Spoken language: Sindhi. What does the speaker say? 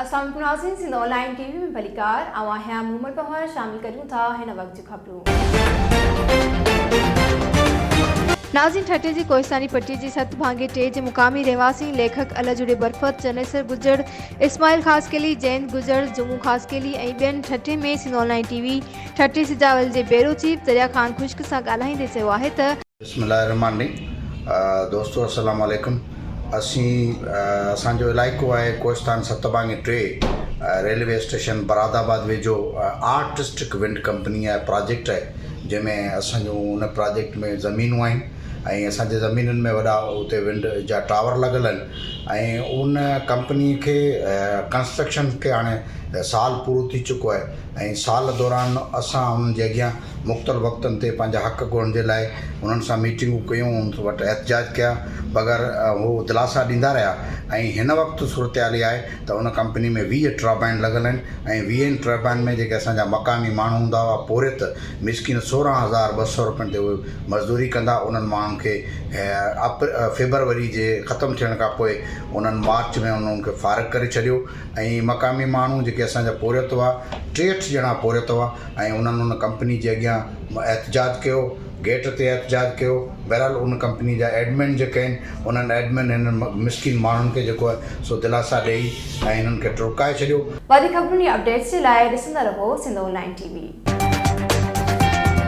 اسلام عليڪم ناظرين سنڌ آن لائين ٽي وي ۾ ڀليڪار آئون آهيان مومل پنهور شامل ڪريون ٿا هن وقت جون خبرون. ناظرين ٺٽي جي ڪوهستاني پٽي جي ست ڀاڱي ٽي جي مقامي رهواسين ليکڪ الهجڙي برفت، چنيسر گجڙ، اسماعيل خاصخيلي، جئند گجڙ، جمعو خاصخيلي ۽ ٻين Thatta ۾ Sindh online T V Thatta Sujawal جي بيورو چيف دريا خان خشڪ سان ڳالهائيندي چيو آهي ته. بسم الله الرحمٰن الرحيم دوستو السلام عليڪم اسين اسان جو علائقو آهي ڪوهستان ست ڀاڱي ٽي ريلوي اسٽيشن براد آباد ويجهو آرٽسٽڪ ونڊ ڪمپني آهي پراجيڪٽ آهي جنهن ۾ اسان جون ان پراجيڪٽ ۾ زمينون آهن ۽ اسان جي زمينن ۾ وڏا اتي ونڊ جا ٽاور لڳل آهن ۽ ان ڪمپني کي ڪنسٽرڪشن کي هاڻي سال پورو ٿي چڪو آهي ۽ سال دوران اسان انهن جي اڳيان مختلف وقتن تي پنهنجا حق گهرڻ جي لاء انهن سان ميٽنگون ڪيون، انهن وٽ احتجاج ڪيا مگر هو دلاسا ڏيندا رهيا ۽ هن وقت صورتحال اها آهي ته ان ڪمپني ۾ 20 ٽربائن لڳل آهن ۽ ويهن ٽربائن ۾ جيڪي اسان جا مقامي ماڻهو هوندا هئا پورهيت مسڪين 16,200 روپين تي اهي مزدوري ڪندا انهن ماڻهن کي فيبروري جي ختم ٿيڻ کان پوء انهن مارچ ۾ انهن کي فارغ ڪري ڇڏيو. ۽ مقامي ماڻهو جيڪي اسان جا پورهيت هئا، 63 ڄڻا پورهيت هئا ۽ انهن ان ڪمپني جي اڳيان احتجاج ڪيو، گيٽ تي احتجاج ڪيو، بهرحال ان ڪمپني جا ايڊمن جيڪي آهن انهن ايڊمن هنن مسڪين ماڻهن کي جيڪو آهي سو دلاسا ڏئي ۽ هنن کي ٽرڪائي ڇڏيو. وڌيڪ خبرن ۽ اپڊيٽس جي لاء ڏسندا رهو سنڌ آن لائين ٽي وي.